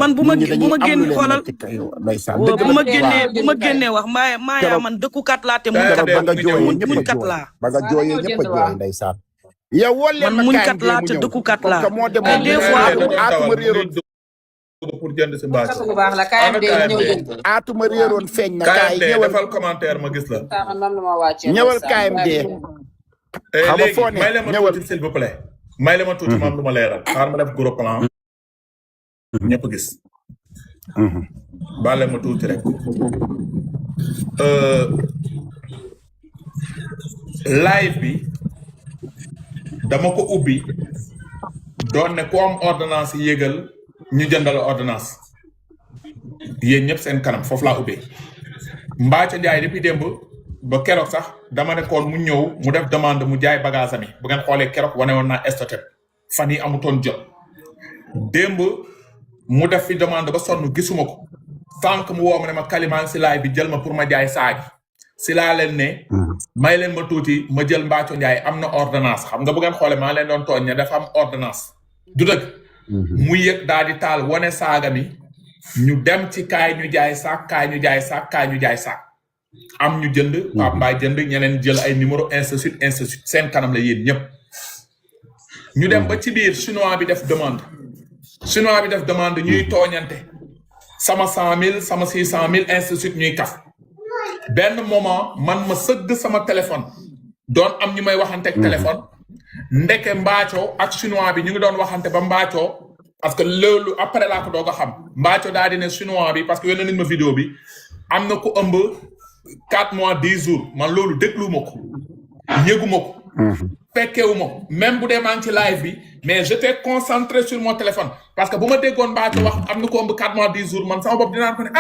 man bu ma génn xoolal bu ma génnee wax maaya man dëkkukat laa te muñkat laa ba nga jooyee ñëpp a jooy ndeysaan yow wol leen man muñkat laa te dëkkukat laa des fois aatuma réeroon pour jënd si mbaa bu baax la KMD ñëw jënd aatuma réeroon feeñ na kaay ñëwal defal commentaire ma gis la ñëwal KMD xam nga foo ne may leen ma tuuti s'il vous plaît may leen ma tuuti ma am lu ma leeral xaar ma def gros plan ñëpp gis baal leen ma tuuti rek live bi dama ko ubbi doon ne ku am ordonnance yégal ñu jëndal ordonnance yéen ñëpp seen kanam foofu laa ubbee Mbathio Ndiaye depuis démb ba keroog sax dama ne koon mu ñëw mu def demande mu jaay bagage ami bu ngeen xoolee keroog wane woon naa stock fan yi amutoon jot démb mu def fi demande ba sonn gisuma ko sànq mu woo ma ne ma kalimaan si laay bi jël ma pour ma jaay saagi si laa leen ne may leen ma tuuti ma jël Mbathio Ndiaye am na ordonnance xam nga bu ngeen xoolee maa leen doon tooñ ne dafa am ordonnance du dëgg mu yëg daal di taal wane saaga mi ñu dem ci kaay ñu jaay saak kaay ñu jaay saak kaay ñu jaay saak am ñu jënd Pape Mbaye jënd ñeneen jël ay numéro ainsi de suite seen kanam la yéen ñëpp ñu dem ba ci biir chinois bi def demande ñuy tooñante sama 100 000 sama 600 000 ainsi de suite ñuy kaf benn moment man ma sëgg sama téléphone doon am ñu may waxanteeg téléphone ndeke Mbathio ak chinois bi ñu ngi doon waxante ba Mbathio parce que loolu après laa ko doog a xam Mbathio daal di ne chinois bi parce que yónnee nañ ma vidéo bi am na ko ëmb 4 mois 10 jours man loolu déglu ma ko yëgu ma ko fekkewu ma ko même bu dee maa ngi ci live bi mais j'étais concentré sur mon téléphone parce que bu ma déggoon Mbathio wax am na ko ëmb 4 mois 10 jours man sama bopp dinaa ko ne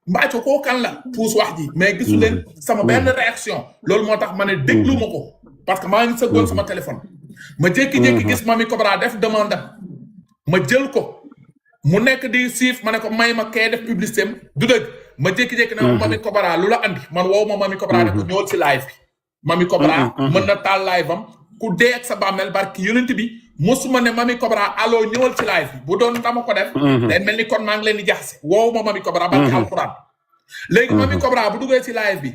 Mbathio koo kan la puus wax ji mais gisu leen sama benn réaction loolu moo tax ma ne déglu ma ko parce que maa ngi sëggoon sama téléphone ma jékki-jékki gis Mamy Cobra def demande ma jël ko mu nekk di siif ma ne ko may ma kee def publicité am du dëgg ma jékki-jékki ne Mamy Cobra lu la andi man woowu ma Mamy Cobra ne ko ñëwal ci live bi Mamy Cobra mën na taal live am ku dee ak sa bàmmeel barki yonent bi mosuma ne Mamy Cobra allo ñëwal ci live bi bu doon dama ko def day mel ni kon maa ngi leen di jaxase woowu ma Mamy Cobra barki alxuraan léegi Mamy Cobra bu duggee ci live bi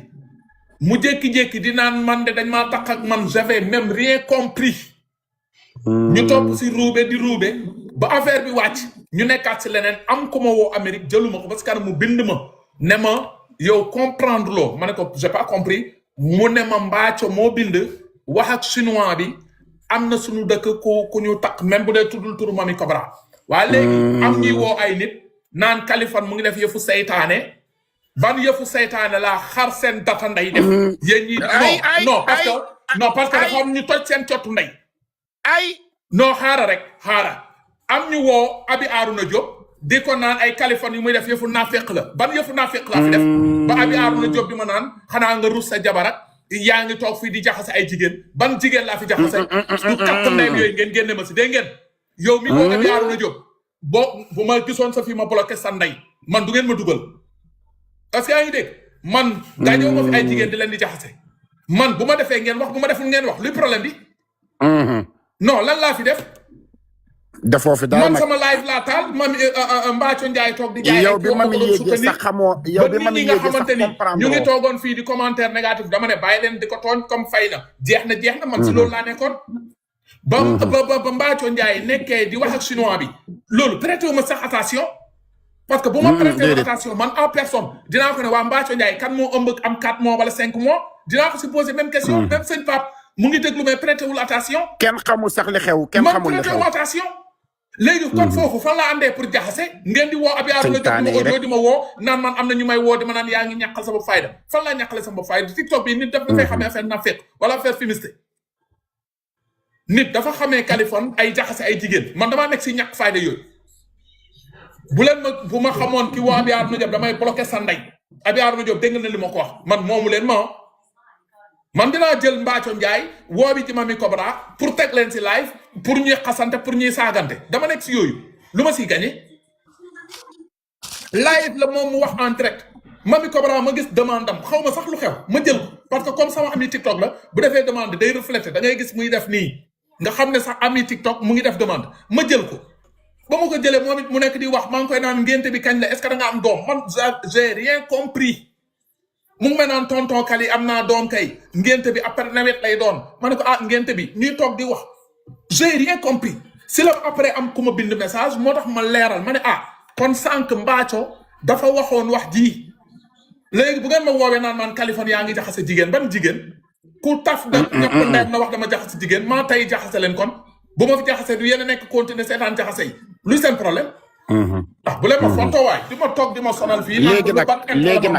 mu jékki-jékki di naan man de dañ maa tax ak man j'avais même rien compris ñu topp si ruube di ruube ba affaire bi wàcc ñu nekkaat si leneen am ko ma woo Amérique jëluma ko parce que mu bind ma ne ma yow comprendre loo ma ne ko j'ai pas compris mu ne ma Mbathio moo bind wax ak chinois bi am na suñu dëkk ku ñu takk même bu dee tuddul turu Mamy Cobra waaye léegi am ñuy woo ay nit naan Kaliphone mu ngi def yëfu seytaane ban yëfu seytaane laa xar seen data ndey def yéen ñi non parce que dafa am ñu toj seen cottu ndey non xaara am ñu woo Abi Arouna Diop di ko naan ay Kaliphone yu muy def yëfu naafeq la ban yëfu naafeq laa fi def ba Abi Arouna Diop di ma naan xanaa nga rus sa jabarak yaa ngi toog fii di jaxase ay jigéen ban jigéen laa fi jaxase du katt ndeyam yooyu ngeen génne ma si dégg ngeen yow mi woo Abi Arouna Diop bu ma gisoon sa fii ma bloqué sa ndey man du ngeen ma dugal parce que yaa ngi dégg man dañoo ma fi ay jigéen di leen di jaxase man bu ma defee ngeen wax bu ma deful ngeen wax luy problème bi non lan laa fi def defoo fi dara man sama live laa taal Mamy Mbathio Ndiaye toog di jaay yow bi Mamy yéegee sax xamoo yow bi Mamy yéegee sax comprendre ñu ngi toogoon fii di commentaire négatif dama ne bàyyi leen di ko tooñ comme fay na jeex na man si loolu laa nekkoon ba Mbathio Ndiaye nekkee di wax ak chinois bi loolu prêté wu ma sax attention parce que bu ma prêté attention man en personne dinaa ko ne waa Mbathio Ndiaye kan moo ëmb am 4 mois wala 5 mois dinaa ko si poser même question même seen Pape mu ngi déglu mais prêté wul attention kenn xamul sax li xew kenn xamul li xew man prêté wu attention léegi kon foofu fan laa andee pour jaxase ngeen di woo Abi Arouna Diop di ma woo naan man am na ñu may woo di ma naan yaa ngi ñàkkal sama fayda fan laa ñàkkale sama fayda TikTok bi nit dafay xamee affaire na fekk wala affaire fumiste nit dafa xamee Kaliphone ay jaxase ay jigéen man damaa nekk si ñàkk fayda yooyu bu ma xamoon ki woo Abi Arouna Diop damay bloqué sa ndey Abi Arouna Diop dégg na li ma ko wax man moomu leen man dinaa jël Mbathio Ndiaye woo bi ci Mamy Cobra pour teg leen si live pour ñuy xasante pour ñuy saagante dama nekk si yooyu lu ma siy gagné live la moom mu wax en direct Mamy Cobra ma gis demande am xaw ma sax lu xew ma jël ko parce que comme sama ami TikTok la bu defee demande day refléter da ngay gis muy def nii nga xam ne sax ami TikTok mu ngi def demande ma jël ko ba ma ko jëlee moom it mu nekk di wax maa ngi koy naan ngénte bi kañ la est-ce que da nga am doom man j'ai rien compris mu ngi may naan tonton Kali am naa doom kay ngénte bi après nawet lay doon ma ne ko ah ngénte bi ñuy toog di wax j'ai rien compris si la après am ku ma bind message moo tax ma leeral ma ne ah kon sànq Mbathio dafa waxoon wax ji léegi bu ngeen ma woowee naan man Kaliphone yaa ngi jaxase jigéen ban jigéen ku taf da ñëpp ndeyam na wax dama jaxase jigéen maa tey jaxase leen kon bu ma fi jaxase du yéen a nekk continuer seetaan jaxase yi luy seen problème ah bu leen ma fonto waay di ma toog di ma sonal fii léegi nag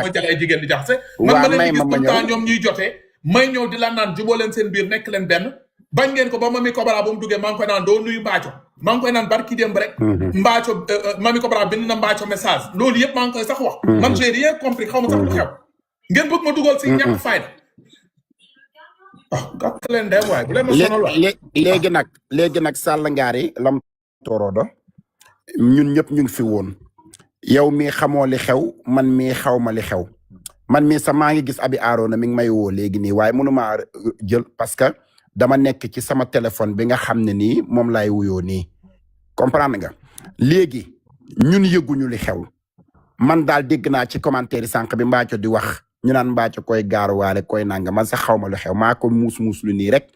mooy jale ay jigéen di jaxase man ma leen di gis tout le temps ñoom ñuy jotee may ñëw di la naan juboo leen seen biir nekk leen benn bañ ngeen ko ba Mamy Cobra ba mu duggee maa ngi koy naan doo nuyu Mbathio maa ngi koy naan barki démb rek Mbathio Mamy Cobra bind na Mbathio message loolu yëpp maa ngi koy sax wax man j'ai rien compris xaw ma sax lu xew ngeen bëgg ma dugal si ñàkk fayda ah gàtt leen dem waay bu leen ma sonal waay léegi nag Sall Ngari lam torodo ñun ñëpp ñu ngi fi woon yow mii xamoo li xew man mii xaw ma li xew man mii sax maa ngi gis Abi Arona mi ngi may woo léegi nii waaye mënumaa jël parce que dama nekk ci sama téléphone bi nga xam ne nii moom laay wuyoo nii comprendre nga léegi ñun yëguñu li xew man daal dégg naa ci commentaire yi sànq bi Mbathio di wax ñu naan Mbathio koy gaaruwaale koy nanga man sax xaw ma lu xew maa ko muus lu nii rek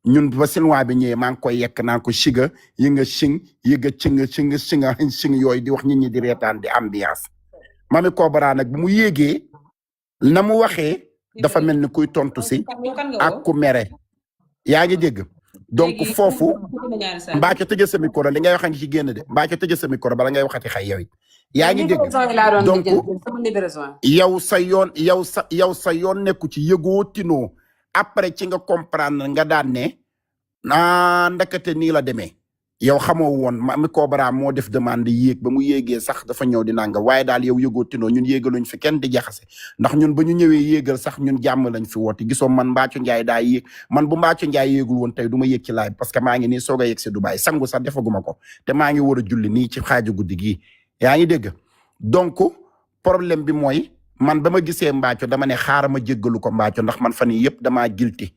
ñun ba Sinwaa bi ñëwee maa ngi koy yekk naan ko siga yi nga sing yi nga sing yooyu di wax nit ñi di reetaan di ambiance Mamy Cobra nag bu mu yéegee na mu waxee dafa mel ni kuy tontu si ak ku mere yaa ngi dégg donc foofu Mbathio tëjee sa micro li ngay wax ngi ci génn de Mbathio tëjee sa micro bala ngay waxati xay yow it yaa ngi dégg donc yow sa yoon nekku ci yëgoo tinoo après ci nga comprendre nga daan ne ndakate nii la demee yow xamoo woon Mamy Cobra moo def demande yéeg ba mu yéegee sax dafa ñëw di nanga waaye daal yow yëgoo tinoo ñun yéegaluñ fi kenn di jaxase ndax ñun ba ñu ñëwee yéegal sax ñun jàmm lañ fi woote gisoo man Mbathio Ndiaye daa yéeg man bu Mbathio Ndiaye yéegul woon tey du ma yéeg ci live parce que maa ngi nii soog a yéeg si Dubaï sangu sax defaguma ko te maa ngi war a julli nii ci xaaju guddi gii yaa ngi dégg donc problème bi mooy man ba ma gisee Mbathio dama ne xaaral ma jéggalu ko Mbathio ndax man fan yii yëpp damaa guilty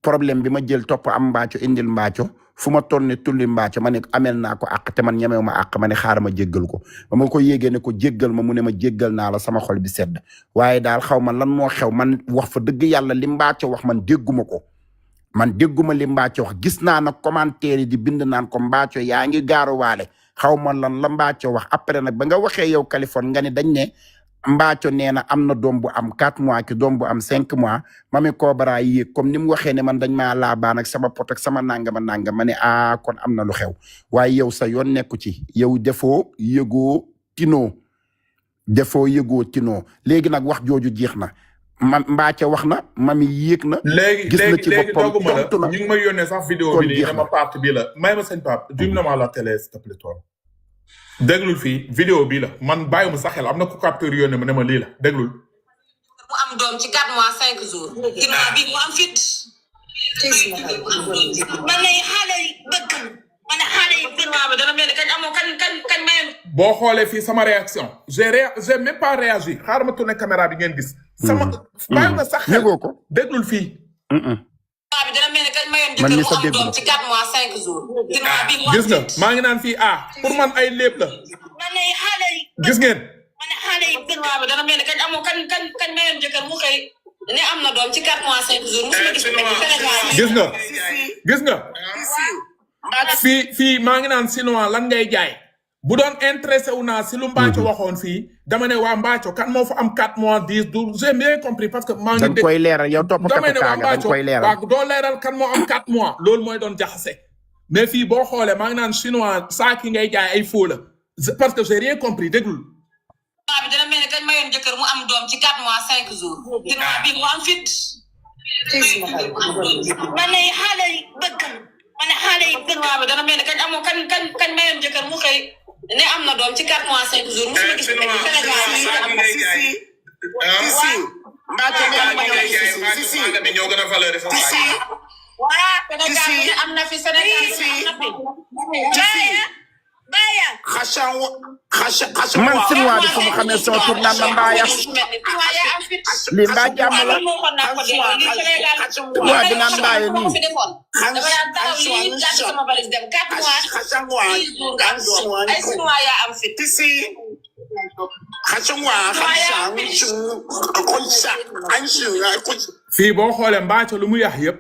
problème bi ma jël topp am Mbathio indil Mbathio fu ma toll ne tulli Mbathio ma ne amel naa ko àq te man ñemew ma àq ma ne xaaral ma jéggal ko ba ma ko yéegee ne ko jéggal ma mu ne ma jéggal naa la sama xol bi sedd waaye daal xaw ma lan moo xew man wax fa dëgg yàlla li Mbathio wax man dégguma ko man dégguma li Mbathio wax gis naa nag commentaire yi di bind naan ko Mbathio yaa ngi gaaruwaale xaw ma lan la Mbathio wax après nag ba nga waxee yow Kaliphone nga ne dañ ne Mbathio nee na am na doom bu am 4 mois ki doom bu am 5 mois Mamy Cobra yi comme ni mu waxee ne man dañ maa laabaan ak sama pot ak sama nangama ma ne kon am na lu xew waaye yow sa yoon nekku ci yow defoo yëgoo tinoo léegi nag wax jooju jeex na Mbathio wax na Mamy yéeg na. gis na ci boppam tontu na ñu ngi may yónnee sax vidéo bi nii dama partie bii la may ma sëñ Pape jum na ma la télé s'il te plaît toi déglul fii vidéo bii la man bàyyiwuma sa xel am na ku capteur yónnee ma ne ma lii la déglul. mu am doom ci 4 mois 5 jours. ginnaaw bi mu am fit. man lay xale yi bëgg man xale yi bëgg bi dana mel ni kañ amoo kañ mayoon. boo xoolee fii sama réaction j'ai même pas réagi xaaral ma tourné caméra bi ngeen gis. sama bàyyi nga sax xel yëgoo ko déglul fii. bi dana mel ni kañ mayoon jëkkër mu am doom ci 4 mois 5 jours. ginnaaw bi mu am gis nga maa ngi naan fii pour man ay lépp la. man lay xale yi. gis ngeen. man xale yi bëgg bi dana mel ni kañ amoo kañ mayoon jëkkër mu xëy ne am na doom ci 4 mois 5 jours musuma gis Sénégal. gis nga fii maa ngi naan sinon lan ngay jaay bu doon intéressé wu naa si lu Mbathio waxoon fii dama ne waa Mbathio kan moo fa am 4 mois 10 12 j'ai bien compris parce que maa ngi dañ koy leeral yow topp damay ne waa dañ koy leeral waaw doo leeral kan moo am 4 mois loolu mooy doon jaxase mais fii boo xoolee maa ngi naan chinois saaki ngay jaay ay faux la parce que j'ai rien compris déglul bi dana mel ni kañ mayoon jëkkër mu am doom ci 4 mois 5 jours ginnaaw bi mu am fit man lay xale yi bëgg man xale yi bëgg bi dana mel ni kañ amoo kañ mayoon jëkkër mu xëy ne am na doom ci 4 mois 5 jours musuma gis Sénégal. ñoo gën a valoriser voilà Sénégal am na fi Sénégal am na fi Baya. man chinois bi fu mu xamee sama tur naan ma mbaaya lii mbaa jàmm la chinois bi naan mbaaya nii fii boo xoolee mbaaco lu mu yax yëpp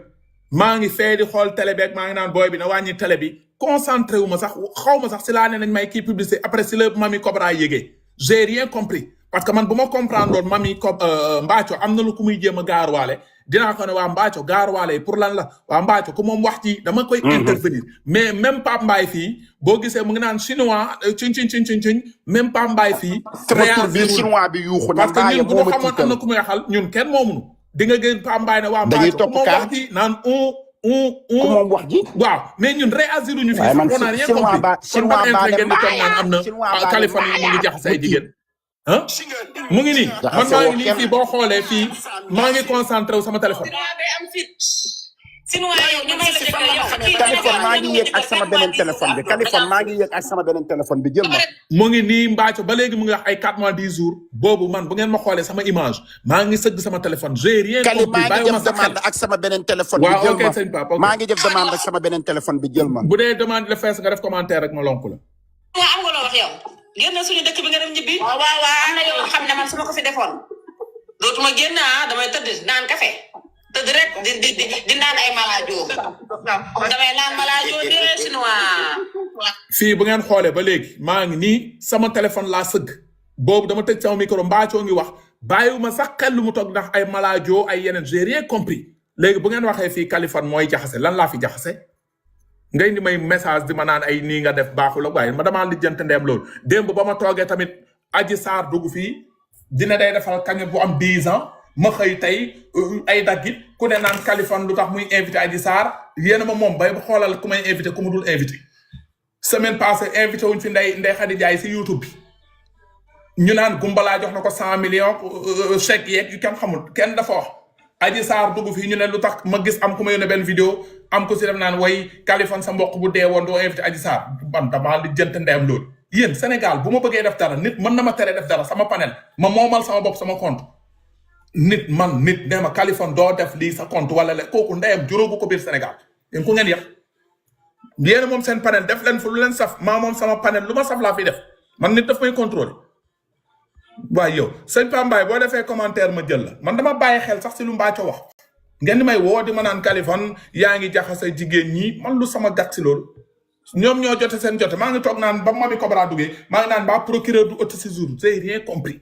maa ngi fee di xool télé beeg maa ngi naan booy bi na wàññi télé bi concentré wu ma sax xaw ma sax si laa ne nañ may kii publicité après si la Mamy Cobra yégee j'ai rien compris parce que man bu ma comprendre loon Mamy mbaaco am na lu ku muy jéem a gaaruwaale dinaa ko ne waa mbaaco gaaruwaale pour lan la waa mbaaco ku moom wax ci dama koy intervenir mais même Pape Mbaye fii boo gisee mu ngi naan chinois ciñ même Pape Mbaye fii chinois bi yuuxu na parce que ñun bu ñu xamoon am na ku muy waxal ñun kenn moomunu di nga gën Pape Mbaye ne waa mbaaco ku moom wax ci naan ku moom wax ji waaw mais ñun réagir ñu fi on a rien compris kon ban intérêt ngeen di toog naan am na Californie mu ngi jaxase ay jigéen ah mu ngi nii man maa ngi nii fii boo xoolee fii maa ngi concentré wu sama téléphone. Californie maa ngi yéeg ak sama beneen téléphone bi Californie maa ngi yéeg ak sama beneen téléphone bi jël ma. mu ngi nii mbaaco ba léegi mu ngi wax ay 4 mois 10 jours boobu man bu ngeen ma xoolee sama image maa ngi sëgg sama téléphone j'ai rien compris maa ngi def demande ak sama beneen téléphone bi jël ma sëñ Pape maa ngi def demande ak sama beneen téléphone bi jël ma. bu dee demande la fees nga def commentaire rek ma lonk la. waaw am nga loo wax yow. génn suñu dëkk bi nga dem ñibbi. waaw am na yoo xam ne man su ma ko fi defoon. dootuma génn damay tëdd naan café tëdd rek di naan ay malaajo. damay naan malaajo de chinois. fii bu ngeen xoolee ba léegi maa ngi nii sama téléphone laa sëgg boobu dama tëj sama micro mbaacoo ngi wax bàyyiwuma sax xel lu mu toog ndax ay malaajo ay yeneen j'ai rien compris léegi bu ngeen waxee fii Californie mooy jaxase lan laa fi jaxase. ngay ni may message di ma naan ay nii nga def baaxul ak waaye ma damaa lijjante ndeem loolu démb ba ma toogee tamit Adji Sarr dugg fii dina day defal kañu bu am 10 ans ma xëy tey ay daggit ku ne naan Californie lu tax muy invité Adji Sarr yéen a ma moom bay xoolal ku may invité ku mu dul invité semaine passée invité wuñ fi Ndeye Khady Ndiaye si YouTube bi ñu naan Gumbalaa jox na ko 100 millions chèque yeeg yu kenn xamul kenn dafa wax Adji Sarr dugg fii ñu ne lu tax ma gis am ku ma yónnee benn vidéo am ko si def naan way Californie sa mbokk bu dee woon doo invité Adji Sarr man damaa li jënt ndeyam loolu yéen Sénégal bu ma bëggee def dara nit mën na ma tere def dara sama panel ma moomal sama bopp sama compte nit nee ma Californie doo def lii sa compte wala le kooku ndeyam juróogu ko biir Sénégal yéen ku ngeen yàq yéen moom seen panel def leen fu lu leen saf maa moom sama panel lu ma saf laa fi def man nit daf may contrôler waaye yow sëñ Pape Mbaye boo defee commentaire ma jël la man dama bàyyi xel sax si lu mbaaco wax ngeen di may woo di ma naan Californie yaa ngi jaxase jigéen ñi man lu sama gàtt si loolu ñoom ñoo jote seen jote maa ngi toog naan ba Mamy Cobra duggee maa ngi naan ba procureur du auto séjour j'ai rien compris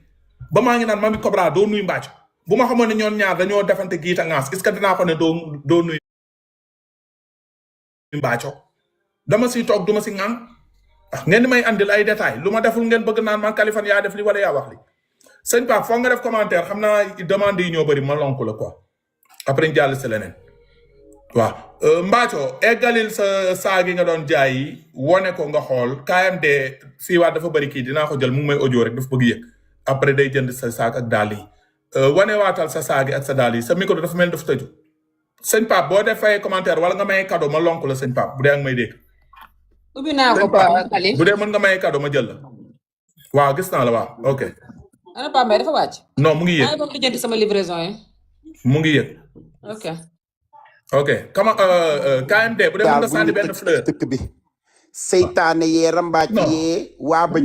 ba maa ngi naan Mamy Cobra doo nuy mbaaco bu ma xamoon ne ñoom ñaar dañoo defante giita ngaas est-ce que dinaa ko ne doo nuy mbaaco dama si toog duma si ŋàng ngeen di may andil ay détails lu ma deful ngeen bëgg naan man Californie yaa def li wala yaa wax li sëñ Pape foog nga def commentaire xam naa demande yi ñoo bëri ma lonk la quoi après ñu jàll si leneen waaw mbaaco eggalil sa saag yi nga doon jaay yi wone ko nga xool KMD fii waat dafa bëri kii dinaa ko jël mu ngi may audio rek dafa bëgg yëg après day jënd sa saag ak daal yi wane waatal sa saag yi ak sa daal yi sa micro dafa mel dafa tëju sëñ Pape boo defee commentaire wala nga may cadeau ma lonk la sëñ Pape bu dee ak may dégg ubbi naa ko Kali bu dee mën nga may cadeau ma jël la waaw gis naa la waaw ok. ana Pape Mbaye dafa wàcc. non mu ngi yëg maa ngi doon lijjanti sama livraison yi. mu ngi yëg. ok kama KMD bu dee mën nga sànni benn fleur. dëkk bi seytaane yee rambaaj yee waa ba